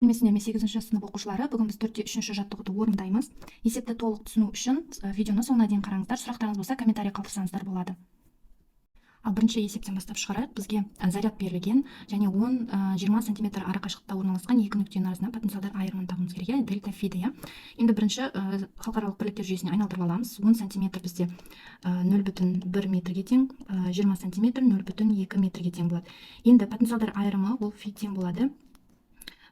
Сәлеметсіздер ме, сегізінші сынып оқушылары! Бүгін біз төртте үшінші жаттығуды орындаймыз. Есепті толық түсіну үшін видеоны соңына дейін қараңыздар. Сұрақтарыңыз болса, комментарий қалдырсаңыздар болады. Ал бірінші есептен бастап шығарайық. Бізге заряд берілген және 10-20 сантиметр арақашықтықта орналасқан екі нүктенің арасында потенциалдар айырымын табуымыз керек, иә, дельта фиді, иә. Енді бірінші халықаралық бірліктер жүйесіне айналдырып аламыз. 10 сантиметр бізде 0,1 метрге тең, 20 сантиметр 0,2 метрге тең болады. Енді потенциалдар айырымы, ол фи тең болады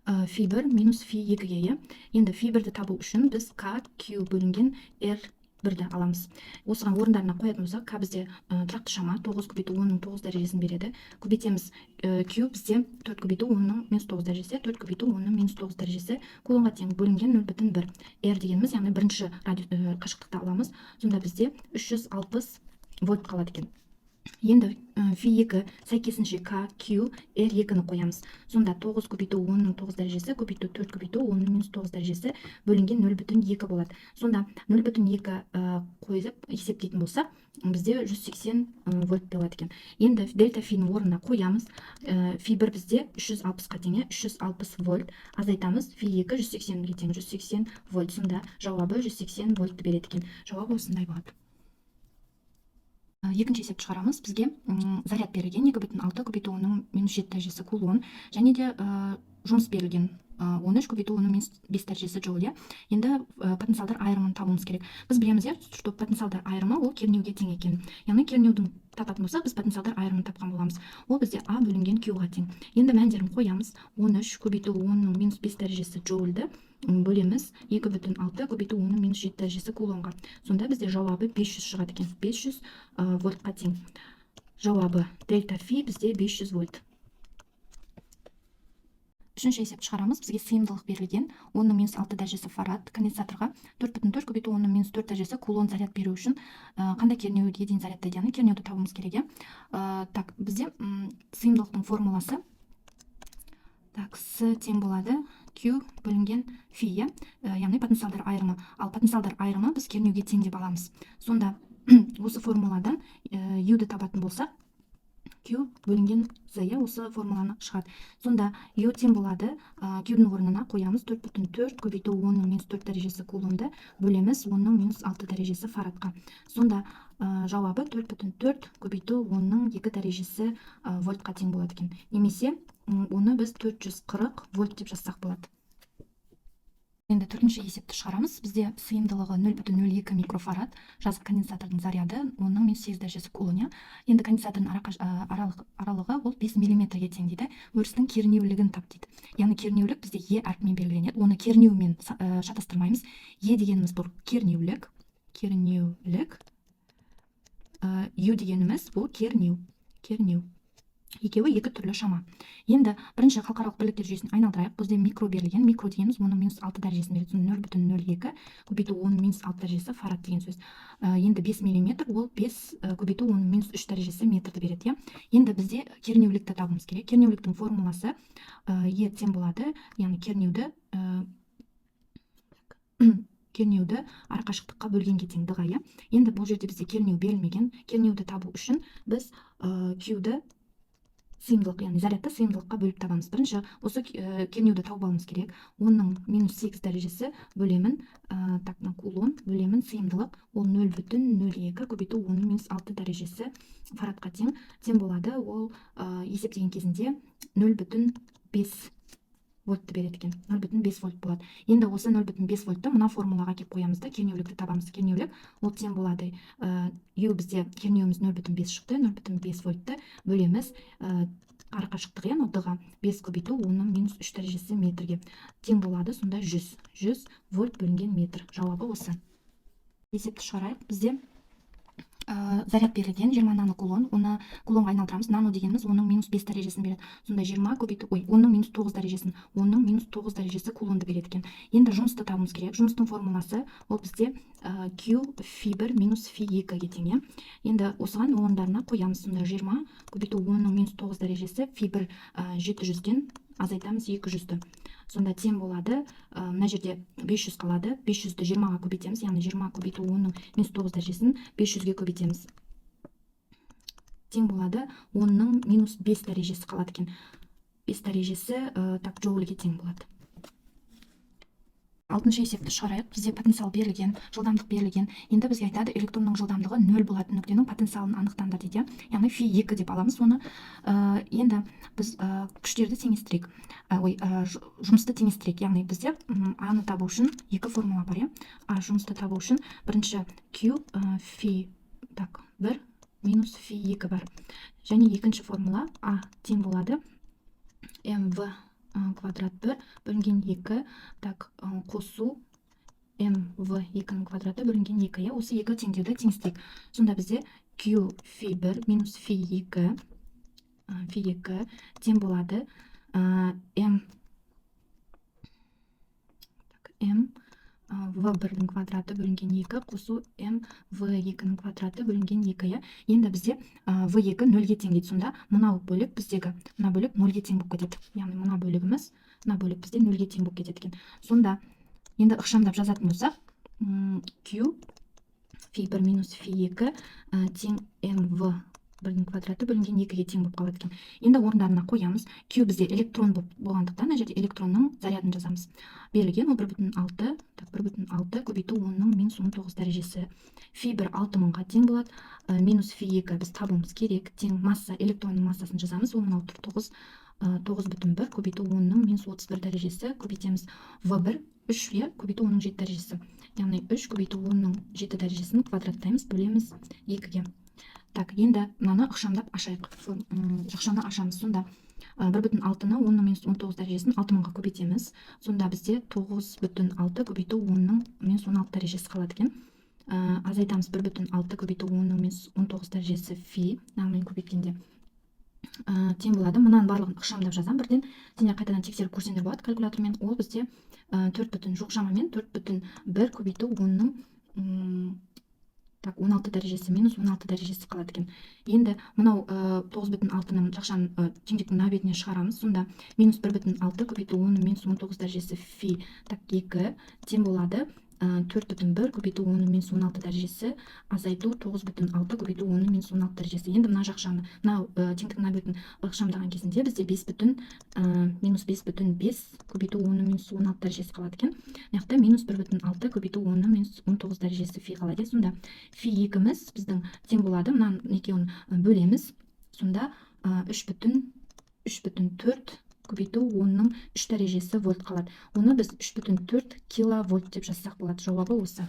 фи 1 минус фи 2-ге, иә. Енді фи 1-ді табу үшін біз к q бөлінген r 1-ді аламыз. Осыған орындарына қоятын болсақ, к бізде тұрақты шама, 9 көбейту 10-ның 9 дәрежесін береді. Көбейтеміз, q бізде 4 көбейту 10-ның минус 9 дәрежесі, 4 көбейту 10-ның минус 9 дәрежесі кулонға тең, бөлінген 0,1. R дегеніміз, яғни бірінші қашықтықты аламыз. Сонда бізде 360 вольт қалады екен. Енді фи 2 сәйкесінше к q r 2-ні қоямыз. Сонда 9 көбейту 10-ның 9 дәрежесі көбейту 4 көбейту 10-ның минус 9 дәрежесі бөлінген 0,2 болады. Сонда 0,2 қойып есептейтін болсақ, бізде 180 вольт болады екен. Енді дельта фидің орнына қоямыз. Фи 1 бізде 360-қа тең, 360 вольт азайтамыз фи 2 180-ге тең, 180 вольт. Сонда жауабы 180 вольтты береді екен. Жауабы осындай болады. Екінші есепті шығарамыз. Бізге заряд берілген, 2,6 көбейту 10-ның минус 7 дәрежесі кулон, және де жұмыс берілген, 13 көбейту 10-ның минус 5 дәрежесі джоуль, иә. Енді потенциалдар айырымын табуымыз керек. Біз білеміз, иә, что потенциалдар айырымы ол кернеуге тең екен. Яғни кернеудің табатын болсақ, біз потенциалдар айырымын тапқан боламыз. Ол бізде а бөлінген q-ға тең. Енді мәндерін қоямыз. 13 көбейту 10-ның минус 5 дәрежесі джоульді бөлеміз 2,6 көбейту 10-ның минус 7 дәрежесі кулонға. Сонда бізде жауабы 500 шығады екен, 500 вольтқа тең. Жауабы дельта фи бізде 500 вольт. Үшінші есепті шығарамыз. Бізге сыйымдылық берілген, 10-ның минус 6 дәрежесі фарад. Конденсаторға 4,4 көбейту 10-ның минус 4 дәрежесі кулон заряд беру үшін қандай кернеуге дейін зарядтайды? Яғни кернеуді табуымыз керек, иә. Так, бізде сыйымдылықтың формуласы, так, с тең болады q бөлінген фи, иә. Яғни потенциалдар айырымы. Ал потенциалдар айырымы біз кернеуге тең деп аламыз. Сонда осы формуладан u-ді табатын болсақ, q бөлінген z, иә, осы формуланы шығады. Сонда u тең болады, q-дің орнына қоямыз 4,4 көбейту 10-ның минус 4 дәрежесі кулонды бөлеміз 10-ның минус 6 дәрежесі фарадқа. Сонда жауабы 4,4 көбейту 10-ның 2 дәрежесі вольтқа тең болады екен. Немесе оны біз 440 вольт деп жазсақ болады. Енді төртінші есепті шығарамыз. Бізде сыйымдылығы 0,02 микрофарад жазық конденсатордың заряды 10-ның минус 8 дәрежесі кулон, иә. Енді конденсатордың аралығы ол 5 миллиметрге тең дейді. Өрістің кернеулігін тап дейді. Яғни кернеулік бізде е әрпімен белгіленеді. Оны кернеумен шатастырмаймыз. Е дегеніміз бұл кернеулік, кернеулік. Ю дегеніміз бұл кернеу, кернеу. Екеуі екі түрлі шама. Енді бірінші халықаралық бірліктер жүйесін айналдырайық. Бізде микро берілген. Микро дегеніміз 10-ның минус 6 дәрежесін береді. Сонда 0,02 көбейту 10-ның минус 6 дәрежесі фарад деген сөз. Енді 5 миллиметр ол 5 көбейту 10-ның минус 3 дәрежесі метрді береді, иә. Енді бізде кернеулікті табуымыз керек. Кернеуліктің формуласы е тең болады, яғни кернеуді арақашықтыққа бөлгенге тең, д-ға, иә. Енді бұл жерде бізде кернеу берілмеген. Кернеуді табу үшін біз q-ді сыйымдылық, яғни зарядты сыйымдылыққа бөліп табамыз. Бірінші осы кернеуді тауып алуымыз керек. 10-ның минус 8 дәрежесі бөлемін, так, мына кулон бөлемін сыйымдылық, ол 0,02 көбейту 10-ның минус 6 дәрежесі фарадқа тең. Тең болады ол, есептеген кезінде 0,5 вольтты береді екен, 0,5 вольт болады. Енді осы 0,5 вольтты мына формулаға келіп қоямыз да, кернеулікті табамыз. Кернеулік ол тең болады, ю бізде кернеуіміз 0,5 шықты, 0,5 вольтты бөлеміз арақашықтық, иә, мынау д-ға, 5 көбейту 10-ның минус 3 дәрежесі метрге тең болады. Сонда 100, 100 вольт бөлінген метр. Жауабы осы. Есепті шығарайық. Бізде заряд берілген, 20 нано кулон. Оны кулонға айналдырамыз. Нано дегеніміз 10-ның минус 5 дәрежесін береді. Сонда 20 көбейту, ой, 10-ның минус 9 дәрежесін, 10-ның минус 9 дәрежесі кулонды береді екен. Енді жұмысты табуымыз керек. Жұмыстың формуласы ол бізде q фи 1 минус фи 2-ге тең, иә. Енді осыған орындарына қоямыз. Сонда 20 көбейту 10-ның минус 9 дәрежесі, фи 1 700-ден азайтамыз 200-ді. Сонда тең болады, мына жерде 500 қалады. 500-ді 20-ға көбейтеміз, яғни 20 көбейту 10-ның минус 9 дәрежесін 500-ге көбейтеміз. Тең болады 10-ның минус 5 дәрежесі қалады екен. 5 дәрежесі, так, джоульге тең болады. Алтыншы есепті шығарайық. Бізде потенциал берілген, жылдамдық берілген. Енді бізге айтады, электронның жылдамдығы нөл болатын нүктенің потенциалын анықтаңдар дейді, иә. Яғни фи екі деп аламыз оны. Енді біз күштерді теңестірейік. Ой, жұмысты теңестірейік. Яғни бізде аны табу үшін екі формула бар, иә. А жұмысты табу үшін бірінші q фи, так, бір минус фи екі бар. Және екінші формула: а тең болады мв квадрат бір бөлінген екі, так, қосу мв екінің квадраты бөлінген екі, иә. Осы екі теңдеуді теңестірейік. Сонда бізде q фи бір минус фи екі, фи екі тең болады м, так, м в бірдің квадраты бөлінген екі қосу м в екінің квадраты бөлінген екі, иә. Енді бізде в екі нөлге тең дейді. Сонда мынау бөлік, біздегі мына бөлік нөлге тең болып кетеді. Яғни мына бөлігіміз, мына бөлік бізде нөлге тең болып кетеді екен. Сонда енді ықшамдап жазатын болсақ, q фи бір минус фи екі тең мв бірдің квадраты бөлінген екіге тең болып қалады екен. Енді орындарына қоямыз. Q бізде электрон болып болғандықтан, мына жерде электронның зарядын жазамыз. Берілген ол 1,6, так, 1,6 көбейту 10-ның минус 19 дәрежесі. Фи бір 6000-ға тең болады. Минус фи екі біз табуымыз керек. Тең масса, электронның массасын жазамыз. Ол мынау тұр, тоғыз, 9,1 көбейту 10-ның минус 31 дәрежесі. Көбейтеміз. В бір үш, иә, көбейту 10-ның 7 дәрежесі. Яғни үш көбейту 10-ның 7 дәрежесін квадраттаймыз, бөлеміз екіге. Так, енді мынаны ықшамдап ашайық. Жақшаны ашамыз. Сонда 1,6-ны, 10-ның минус 19 дәрежесін 6000-ға көбейтеміз. Сонда бізде 9,6 көбейту 10-ның минус 16 дәрежесі қалады екен. Азайтамыз 1,6 көбейту 10-ның минус 19 дәрежесі фи, мынамен көбейткенде тең болады. Мынаның барлығын ықшамдап жазамын бірден. Сендер қайтадан тексеріп көрсеңдер болады калькулятормен. Ол бізде төрт бүтін, жоқ, шамамен 4,1 көбейту 10-ның так, 16 дәрежесі, минус 16 дәрежесі қалады екен. Енді мынау 9,6-ны жақшаның, теңдіктің мына бетіне шығарамыз. Сонда минус 1,6 көбейту 10-ның минус 19 дәрежесі фи, так, екі тең болады 4,1 көбейту 10-ның минус 16 дәрежесі азайту 9,6 көбейту 10-ның минус 16 дәрежесі. Енді мына жақшаны, мынау теңдіктің мына бетін ықшамдаған кезінде бізде бес бүтін, минус 5,5 көбейту 10-ның минус 16 дәрежесі қалады екен. Мына жақта минус 1,6 көбейту 10-ның минус 19 дәрежесі фи қалады, иә. Сонда фи екіміз біздің тең болады, мынаның екеуін бөлеміз. Сонда 3,4 көбейту 10-ның 3 дәрежесі вольт қалады. Оны біз 3,4 киловольт деп жазсақ болады. Жауабы осы.